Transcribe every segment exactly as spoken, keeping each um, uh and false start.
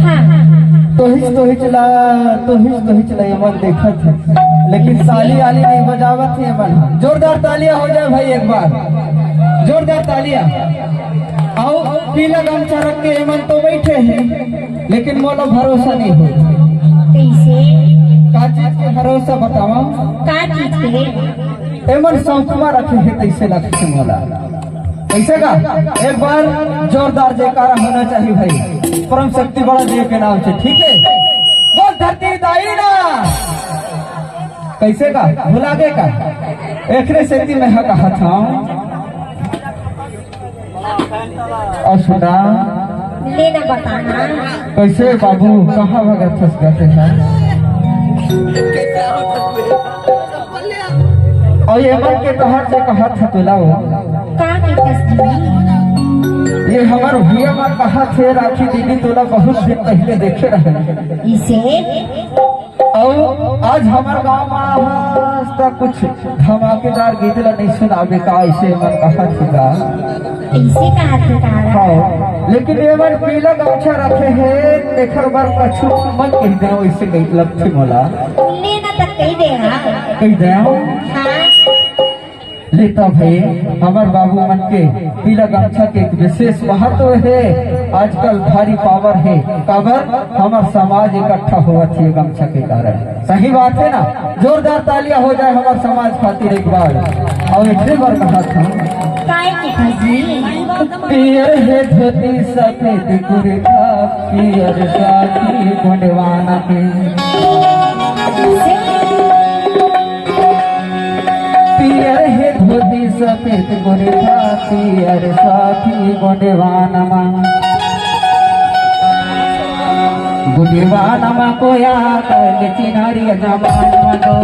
हाँ। तोहिच तोहिच ला, तोहिच तोहिच ला एमन देखत हे, लेकिन ताली आली नहीं बजावत हे एमन। जोरदार तालियां हो जाए भाई एक बार, जोरदार तालियां। अउ पीला गमछा रख के एमन तो बैठे हे, लेकिन मोला भरोसा नहीं हो। कैसे? का चीज के भरोसा बतावा? का चीज के? एमन सौंकमा रखे हे, तैसे लगथे मोला। कैसे का? एक बार जोरदार जयकारा होना चाहिए भाई, परम शक्ति बड़ा देव के नाम से, ठीक है? बोल धरती दाई ना। कैसे का? भुला गे का? एकरे सेती मैं हा कहा था। अउ सुना। ले ना बताना। कैसे बाबू, कहाँ भगत फंस गए थे? अउ ये मन के कहा से कहा था तोला वो? का के कस जी? ये हमर भैया मन कहा थे राखी दीदी तोला बहुत दिन पहले देखे रहे। इसे? अउ आज हमर गांव में आज तक कुछ धमाकेदार गीत ला नहीं सुनाबे का, ऐसे मन कहा थे का? ऐसे कहा थे का? हाँ, लेकिन ये मन पीला गमछा रखे हे, तेखर बर कछु मन कह दे, ऐसे गीत लगथे मोला। ले ना तक कह दे, हाँ। कह दे, हाँ। हाँ। लेता भाई, हमर बाबू मन के पीला गमछा के एक विशेष महत्व हे। आजकल भारी पावर हे, काबर हमर समाज इकट्ठा होवत हे गमछा के कारण। सही बात हे ना? जोरदार तालियां हो जाए हमर समाज खातिर एक बार। अउ एक बार कहा था, काय के था जी? पियर हे धोती सफेद कुर्ता, पियर साथी गोंडवाना के। पियर हे धोती सफेद कुर्ता, पियर साथी गोंडवानमा। गोंडवानमा कोया कर चिनारी जमानमा दो।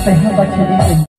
तैहा बछेरी के